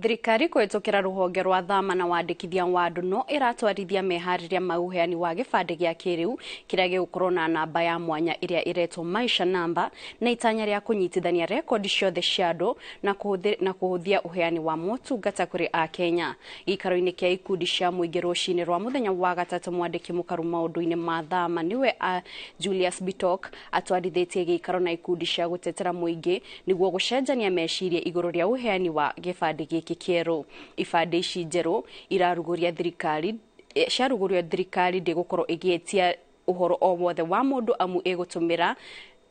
Thirikari kũhĩtũkĩra rũhonge rwa thama na wandĩkithia wa andũ no ĩratwarithia meharĩria ma ũheani wa gĩbandĩ gĩa kĩrĩu kĩrĩa gĩgũkorwo na namba ya mwanya ĩrĩa ĩretwo Maisha Namba na itanya rĩa kũnyitithania rekondi ciothe cia andũ na kũhũthia ũheani wa motungata kũrĩ Akenya. Gĩikaro-inĩ kĩa ikundi cia mũingĩ rũcinĩ rwa mũthenya wa gatatũ, mwandĩki mũkaru maũndũ-inĩ ma thama nĩwe Julius Bitok atwarithĩtie gĩikaro na ikundi cia gũtetera mũingĩ nĩguo gũcenjania meciria igũrũ rĩa ũheani wa gĩbandĩ gĩkĩ kĩerũ. Ibandĩ ici njerũ irarugũria thirikari ciarugũrio thirikari ndĩgũkorwo ĩgĩetia ũhoro o wothe wa mũndũ amu ĩgũtũmĩra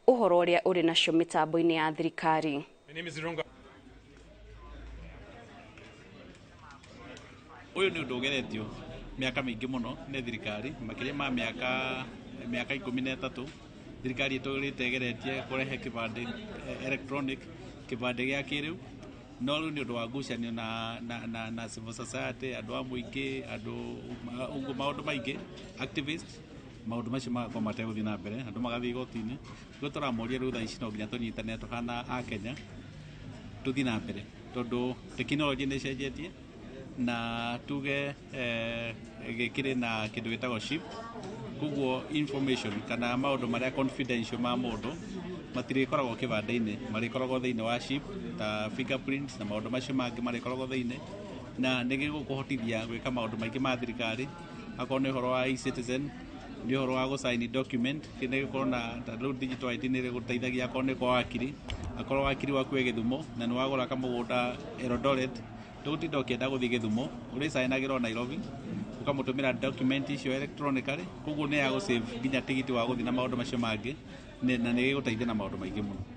ũhoro ũrĩa ũrĩ nacio mĩtambo-inĩ ya thirikari. My name is Irunga. Ũyũ nĩ ũndũ ũgeretio mĩaka mĩingĩ mũno nĩ thirikari, makĩria ma mĩaka 13 thirikari ĩtũrĩte ĩgeretie kũrehe kĩbandĩ electronic, kĩbandĩ gĩa kĩrĩu, no rĩu nĩ ũndũ wa ngucanio na civil society, andũ a mũingĩ, andũ ũguo maũndũ maingĩ, activist, maũndũ macio magakorwo mategũthiĩ na mbere, andũ magathiĩ igoti-inĩ. Nĩguo tũramoria rĩu thaa ici no nginya tũnyitane tũhana Akenya tũthiĩ na mbere, tondũ tekinoronjĩ nĩ ĩcenjetie na tuge gĩkĩrĩ na kĩndũ gĩtagwo chip, koguo information kana maũndũ marĩa confidential ma mũndũ matirĩkoragwo kĩbandĩ-inĩ, marĩkoragwo thĩinĩ wa chip ta fingerprints na maũndũ macio mangĩ marĩkoragwo thĩinĩ, na nĩ gĩgũkũhotithia gwĩka maũndũ maingĩ ma thirikari, akorwo nĩ ũhoro wa e-citizen, nĩ ũhoro wa gũsign document, nĩ gĩkorwo na ta rĩu digital ID nĩ ĩrĩgũteithagia akorwo nĩ kwa wakiri, akorwo wakiri waku e Gĩthumo na nĩ wagũra kamũgũnda Eldoret, ndũgũtinda ũkĩenda gũthiĩ Gĩthumo, ũrĩcainagĩra o Nairobi, ũkamũtũmĩra document icio electronically, koguo nĩ ya gũ save nginya tigiti wa gũthiĩ na maũndũ macio mangĩ, na nĩ gĩgũteithia na maũndũ maingĩ mũno.